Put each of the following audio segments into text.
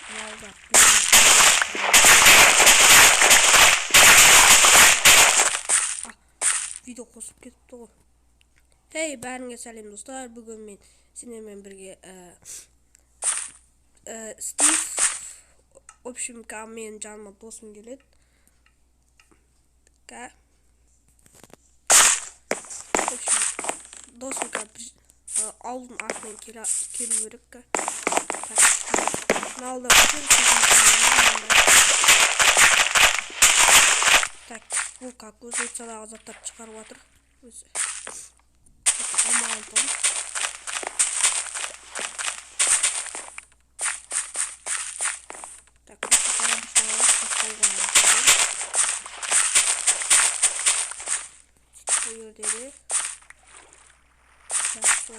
Мыналда видео қосып кетіпті ғой. Хей, бәріңе сәлем, достар. Бүгін мен сендермен бірге Стив. В общем, менің жаныма досым келеді. В общем, досым ауылдың артынан келу керек. Мына. Так, бұл как өзі салағы заттарды шығарып жатыр. Өзі. Алмаған тұғын. Так, бұл жерде де жақсы.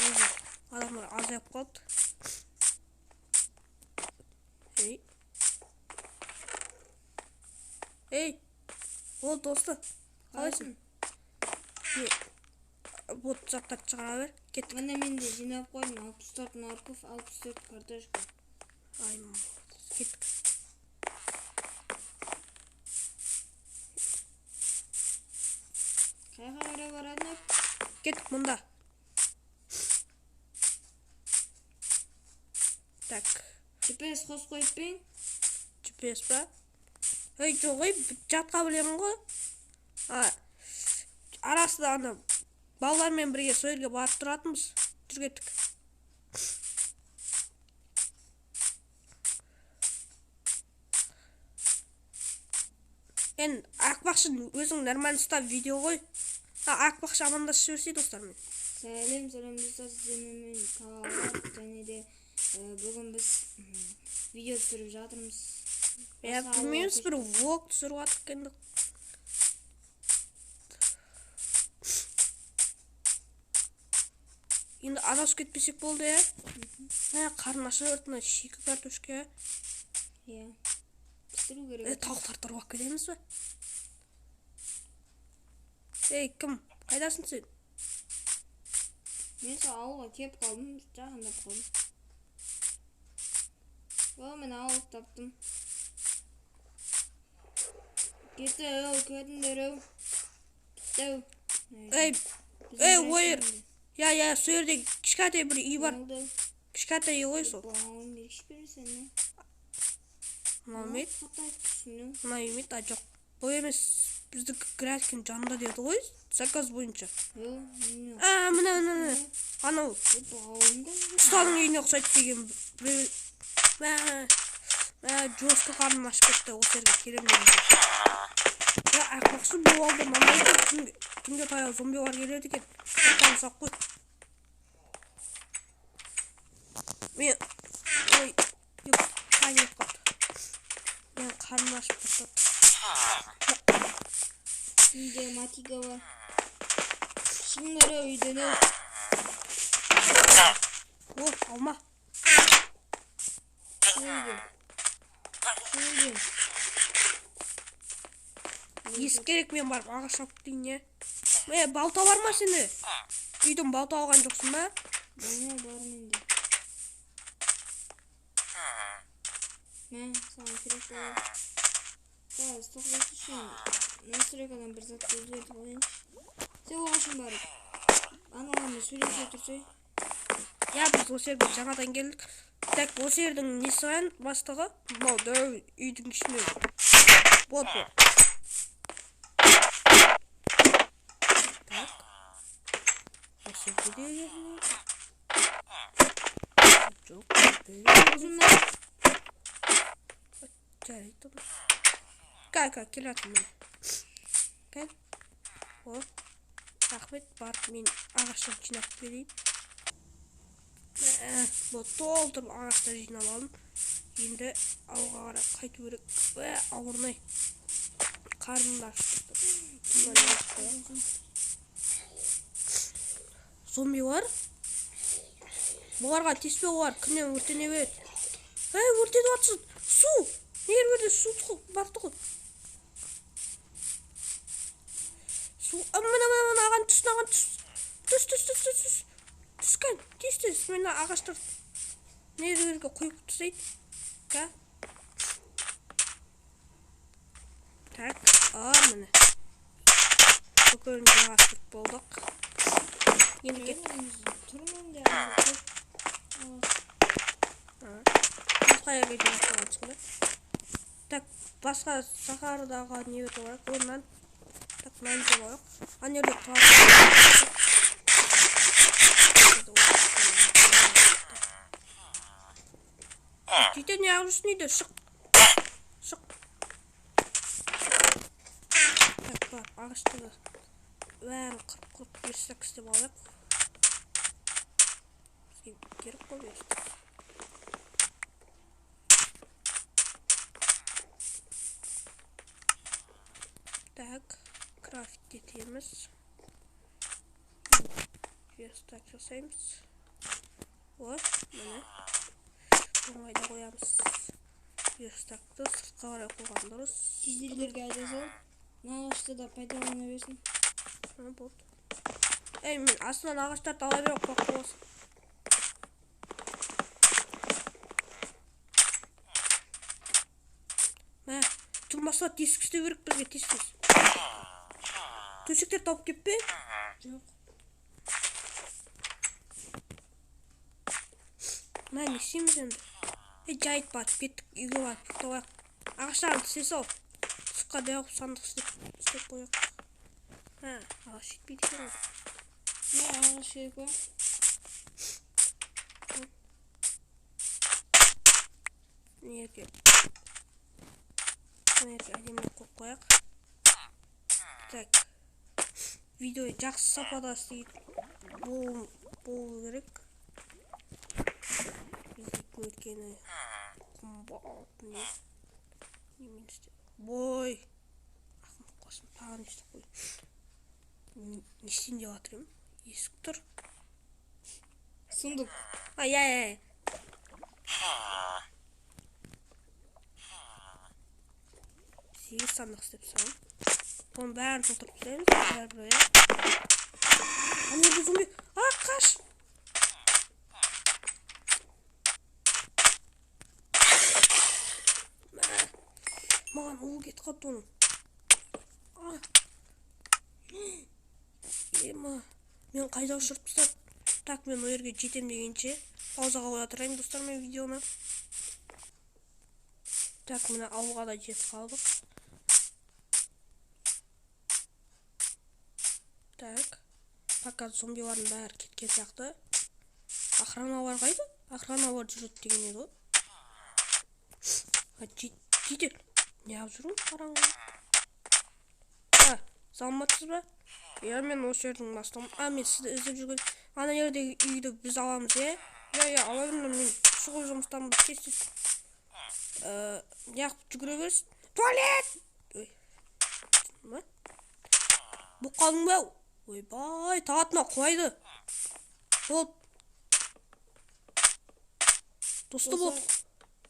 Өзі адамдар азайып қалды. Ей. Ей. О, досты. Қалайсың? Вот заттарды шығара бер. Кеттік. Міне, мен де жинап қойдым. 64 морковь, 64 картошка. Ай, кеттік. Қайға қарай барадың? Кеттік мұнда. Так. GPS қосып қойып па ең? GPS па? Ей, жоқ, ей, жатқа білемін ғой. Арасында ана балалармен бірге сол жерге барып тұратынбыз. Жүр, кеттік. Енді ақпақшы, өзің нормально ұстап видео ғой. Ақпақшы, амандасып жіберсей достармен. Сәлем, сәлем, достар, сіздермен мен Талғат, және де бүгін біз видео түсіріп жатырмыз. Иә, білмейміз, бір влог түсіріп жатырмық енді. Енді адасып кетпесек болды, иә? Мә, қарным аша берді, мына шикі картошка. Иә. Пісіру керек. Тауықтар тұрып алып кетеміз бе? Ей, кім? Қайдасың сен? Мен сол ауылға келіп қалдым, жақындап қалдым. О, мен ауыл таптым. Кетті, ау, кетіңдер, ау. Кетті, ау. Ей, ей, ойыр. Я, я, сол жерде кішкентай бір үй бар. Кішкентай үй ғой сол. Мынау ма еді? Мынау үй ме еді? А, жоқ. Бұл емес, біздікі грядканың жанында деді ғой, заказ бойынша. А, міне, міне, міне. Анау ұстаның үйіне ұқсайды деген біреу. Мә, мә, жестко қарным ашып кетті, осы жерге келемін дегенше. Я, айтпақшы, бұл ауылда мынандай екен, түнге таяу зомбилар келеді екен. Тоқтан сақ қой. Мен, ой, қайнап қалды. Мен қарным ашып кетті. Менде матига бар. Шығыңдар, ау, үйден, ау. О, алма. Үйден. Үйден. Есік керек, мен барып ағаш алып келейін, не? Е, балта бар ма сенде? Үйден балта алған жоқсың ба? Бар, бар менде. Мә, саған керек болады. Қазір тоқташы, настройкадан бір затты өзгертіп алайыншы. Сен оғашын барып аналармен сөйлесе тұрсай. Иә, біз осы жерге жаңадан келдік. Так, осы жердің несі бар, бастығы? Мынау дәу үйдің ішінде. Вот, вот. Так. Осы жерде де жоқ. Жарайды. Кәл, кәл, келе жатырмын мен. Кәл. О, рахмет, барып мен ағаштан жинап берейін. Бұл толтырып ағаштар жинап алдым. Енді ауылға қарай қайту керек. Ауырмай. Қарным да ашып кетті. Зомби бар. Бұларға тиіспе, олар күннен өртене береді. Ей, өртеніп жатсың. Су! Не жерде су бар тұғын. Су, мына, мына, мына, аған түс, аған түс. Түс, түс, түс, түс, түс. Түс кән, тез тез, мына ағаштар не жерге қойып тастайды. Ка. Так, міне. Бүкілін жайғастырып болдық. Енді кеттік. Тұр менде. Басқа жерге жайғастырып ба? Так, басқа Сахарадағы не өтіп алайық. Онан так, мынаны жеп алайық. Ана жерде тұрады. Жете неғып жүрсің үйде? Шық. Шық. Так, бар, ағашты бәрін қырып-қырып верстак істеп алайық. Бізге керек қой верстак. Так, крафт етеміз. Верстак жасаймыз. О, міне. Оңайда қоямыз. Верстакты сыртқа қарай қойған дұрыс. Жеделдерге айта сал. Мына ағашты да пайдалана берсін. Болды. Ей, мен астынан ағаштарды ала беремін, қорқып болсын. Мә, тұрмаса тесік істеу керек бізге, тез тез. Төсектер тауып кеп пе? Жоқ. Мә, не істейміз енді? Ей, жайт барып кеттік, үйге барып ұйықтап алайық. Ағаштарды істей сал. Сыртқа дәу сандық істеп қояйық. Ә, ағаш жетпейді екен ғой. Не, ағаш керек па? Не екен? Мына жерге әдемілеп қойып қояйық. Так. Видео жақсы сапада істейді. Болу керек. Біздің өйткені қымбат не? Немен істеп? Ой! Ақымақ қосым, тағы не істеп қойдым? Не істейін деп жатыр едім? Есік тұр. Сундук. А, иә, иә, иә. 8 сандық істеп тастағанмын. Оның бәрін толтырып тастаймыз. Бәрібір, иә. Ана жерде зомби. А, қаш! Маған ол кетіп қалды оның. А. Ема, мен қайда ұшырып тастады? Так, мен ол жерге жетем дегенше паузаға қоя тұрайын, достар, мен видеоны. Так, мына ауылға да жетіп қалдық. Так, пока зомбилардың бәрі кеткен сияқты. Охраналар қайда? Охраналар жүреді деген еді ғой. А, жедел. Неғып жүрмін қараңғы? А, саламатсыз ба? Иә, мен осы жердің бастығымын. А, мен сізді іздеп жүрген. Ана жердегі үйді біз аламыз, е? Иә, иә, ала беріңдер, мен шұғыл жұмыстамын. Тез, тез. Неғып жүгіре бересің? Туалет! Ой. Ма? Бұқ қалдың ба? Ойбай, тағатына құлайды. Болды. Досты болды.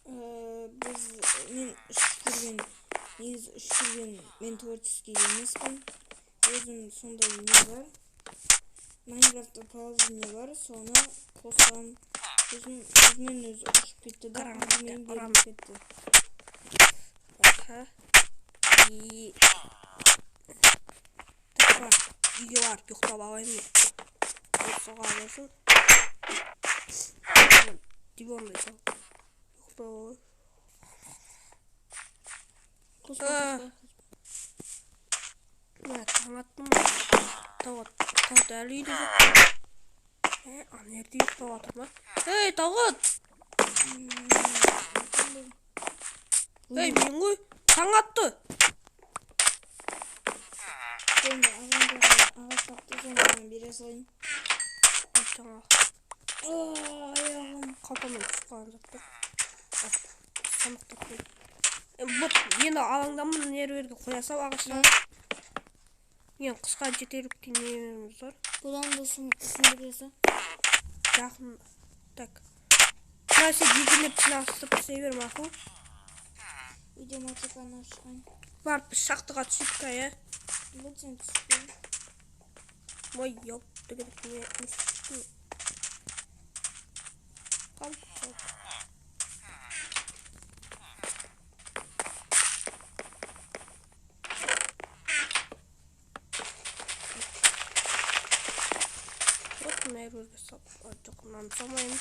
Біз, мен ұшып жүрген, негізі ұшып жүрген, мен творческий емеспін. Өзім сондай не бар. Майнкрафтта положение бар, соны қосам. Сосын өзімен өзі ұшып кетті да, Қараңғы, өзімен қараңғы. беріліп кетті. Аха. И так, бар, үйге барып ұйықтап алайын мен. От соға берсін. Дивандай салып. Ұйықтап алайын. Қоспа, А. қоспа. Мә, таң атты ма? Талғат, Талғат әлі үйде жоқ. Ә, ана жерде ұйықтап жатыр ма? Ей, Талғат! Ей, мен ғой, таң атты. Сонда ағаш тапты, сонда мен бере салайын. Жаңағы. Аяғым. Қалтамнан түсіп қалған заттар. Сандықтап қойдым. Вот, енді алаңдамын, нерверге қоя сал ағаштан. Енді қысқа жетерліктей неміз бар. Бұдан да сундук жаса. Жақын. Так. Мына сен екілеп жинастырып тастай бер, мақұл. Үйде мотиканы ашқайын. Барып біз шахтаға түсейік та, иә? Вот сен түспей. Ой, ёп, деген не істеймін? жерге сап, жоқ, мынаны салмаймыз.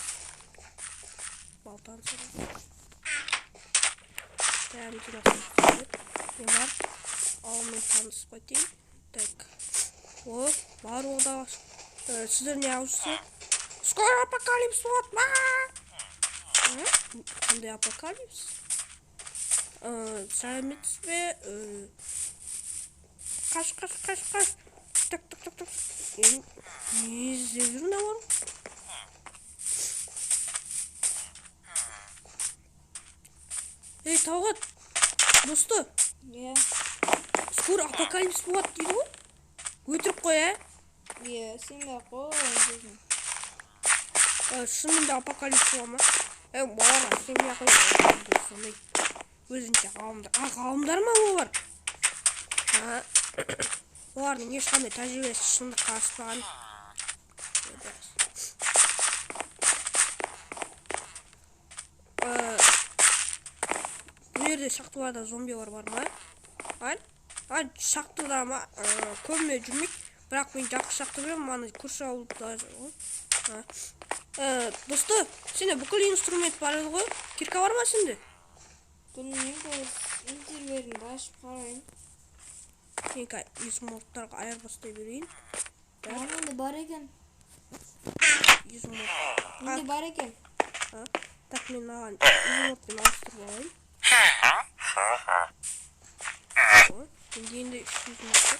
Балтаны саламыз. Бәрін жинастырып. Не бар? Ауылмен танысып қайтайын. Так. О, барлығы да сіздер не алыпсыздар? Скоро апокалипс болады ма? Қандай апокалипс? Сәлеметсіз бе? Қаш, қаш, қаш, қаш. Так, так, так, так. Не іздеп жүр мыналар? Ей, Талғат, досты. Иә. Скоро апокалипс болады дейді ғой. Өтірік қой, ә? Иә, сенбей-ақ қой оның сөзіне. Шынымен де апокалипс бола ма? Оларға сенбей-ақ қой. Сондай өзінше ғалымдар. А, ғалымдар ма олар? Олардың ешқандай тәжірибесі шындыққа аспаған. Бұл жерде шахталарда зомбилар бар ма? А, шахтада ма? Көбіне жүрмейді. Бірақ мен жақсы шахта білемін, аны көрші ауылда ғой. Досты, сенде бүкіл инструмент бар еді ғой? Кирка бар ма сенде? Білмеймін, қазір интерверімді ашып қарайын. Мен қазір изумрудтарға айырбастай берейін. Менде бар екен. Изумруд. Менде бар екен. Так, мен маған изумрудпен ауыстырып алайын. Менде енді үш изумруд бар.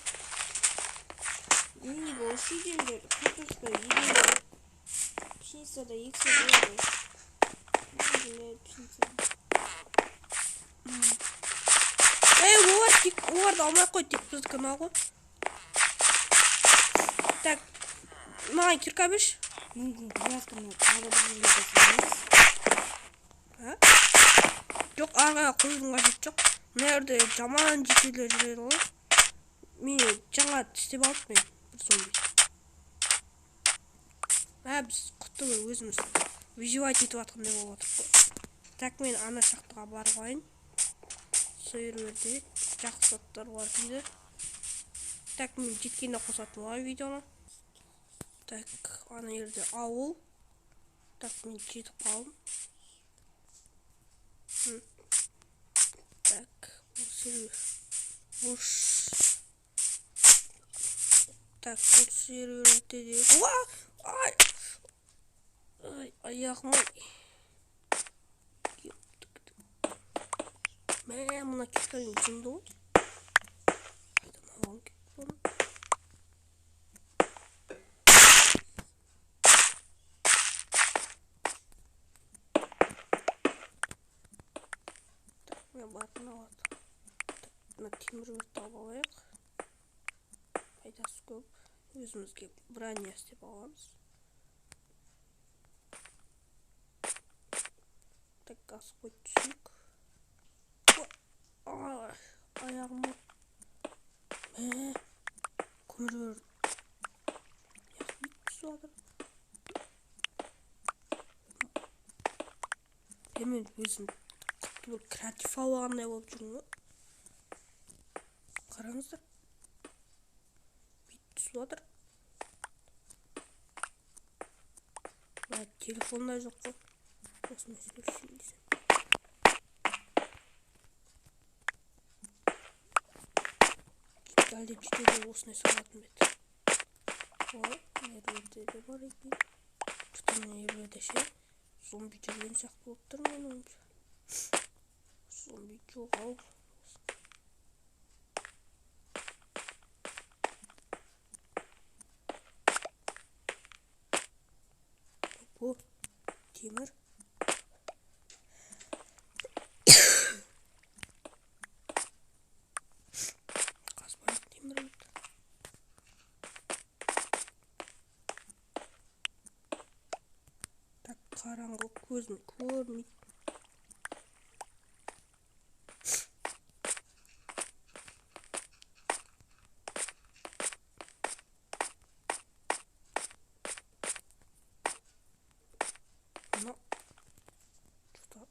Неге осы үйден картошка егемін? Пшеницада ексе болады. Пшеница. Ей, олар тек оларды алмай қой, тек біздікін ал ғой. Так, маған кирка берші. Мүмкін грядканы тағы бір жерге саламыз. А? Жоқ, арға қоюдың қажеті жоқ. Мына жерде жаман жителдер жүреді ғой. Мені жаңа тістеп алды мен бір зомби. Біз құтты бір өзіміз выживать етіп жатқандай болып отырмық қой. Так, мен ана шахтаға барып алайын. Серверде жақсы заттар бар дейді. Так, мен жеткенде қосатын боламын видеоны. Так, ана жерде ауыл. Так, мен жетіп қалдым. Так, бұл сервер. Так, бұл серверде де. Уа! Ай! Ай, аяғым ай. Мә, мына киркамен жынды ғой. Қайдан алғым келіп бұны? Так, мен барын алады. Так, мына темір өртті алып алайық. Пайдасы көп. Өзімізге броня істеп аламыз. Так, газ қойып түсейік. Аяғым. Мә, көмір түсіп жатыр. Мен өзім құтты бір креатив алғандай болып жүрмін ғой. Қараңыздар. Бүйтіп түсіп жатыр. Телефон да жоқ қой. Осымен сөйлесейін десем. Әлде жетеді осындай салатын бет. Ой, мына жерде де бар екен. Что-то мына жерде ше зомби жүрген сияқты болып тұр менің ойымша. Зомби жоқ ау. О, темір. Қараңғы, көзім көрмейді. Мына что-то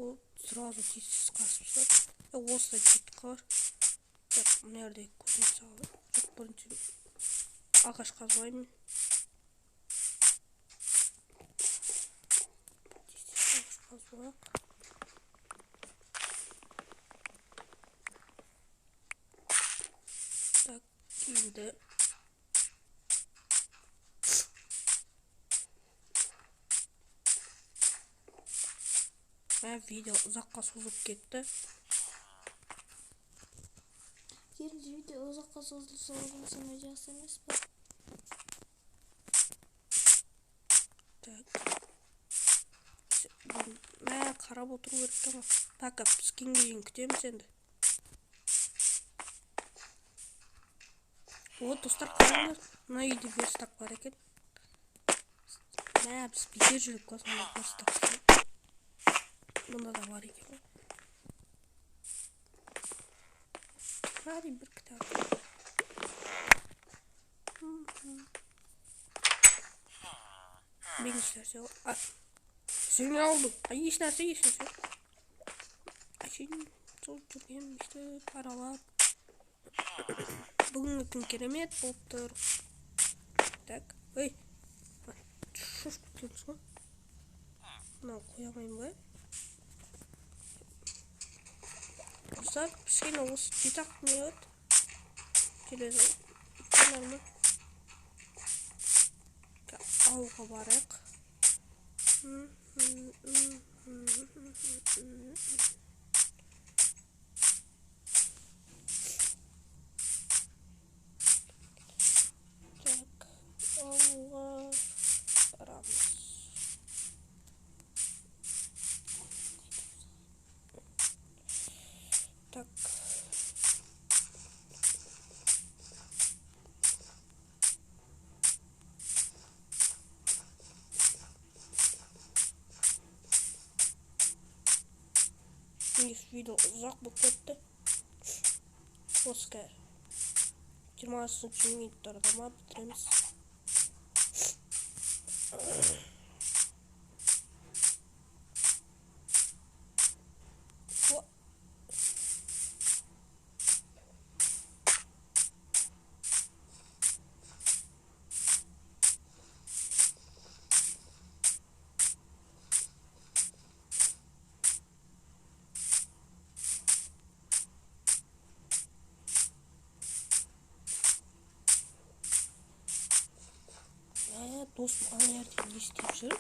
Бұл сразу тез қасып тастады. Осылай жетіп қалар. Так, мына жерде кузнеца жоқ, бірінші ағаш қазып алайын мен. Тез ағаш қазып алайық. Так, енді видео ұзаққа созылып кетті. Керісінше видео ұзаққа созылса, одан сондай жақсы емес па? Так. Мә, қарап отыру керек та ғой. Пока піскенге дейін күтеміз енді. О, достар, қараңдар, мына үйде верстак бар екен. Мә, біз бекер жүрдік қой сонда верстак. Мында да бар екен ғой. Мына бір кітап. Мен ешнәрсе ғой. А, сен не алдың? А, ешнәрсе, ешнәрсе. Әшейін сол жүрген, өйстіп аралап. Бүгінгі күн керемет болып тұр. Так, ой, шошып кеткенбіз ғой. Мынау қоя алмаймын ба? Достар, кішкене осы жеті-ақ минут келеді. Нормально. Ауылға барайық. Так, ауылға барамыз. Так. Видео ұзақ болып кетті. Осы 20 минуттарда ма бітіреміз. Досым ана жерде не істеп жүр?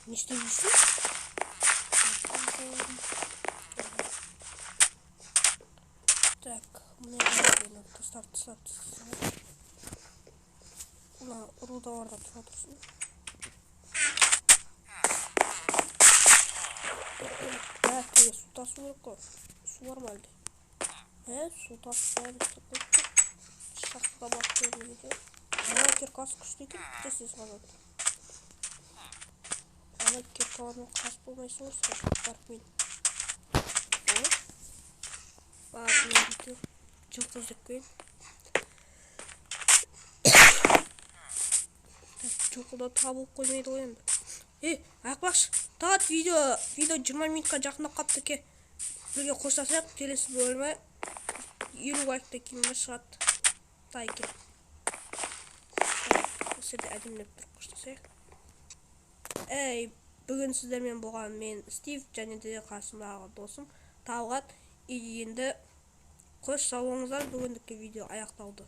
Не істеп жүрсің? Так, мына жерде тастап, тастап, тастап. Мына рудаларда тұра тұрсын. Су тасу керек қой. Су бар ма әлде? Су тасып бәрін істеп қойыпты. Шахтаға барып көргенге де. Ана киркасы күшті екен, тез тез қазады. Ана киркалармен қазып болмайсың ғой, сразу барып мен. Барып мен бүйтіп жылқы іздеп келейін. Жылқы да табылып қоймайды ғой енді. Аяқбақшы, тағат видео 20 минутқа жақындап қапты ке. Бірге қоштасайық, келесі бөлімі 50 лайктан кейін шығады. Тай ке. Осы жерде әдемілеп тұрып қоштасайық. Бүгін сіздермен болған мен Стив және де қасымдағы досым Талғат. Енді қош сау болыңыздар, бүгіндікке видео аяқталды.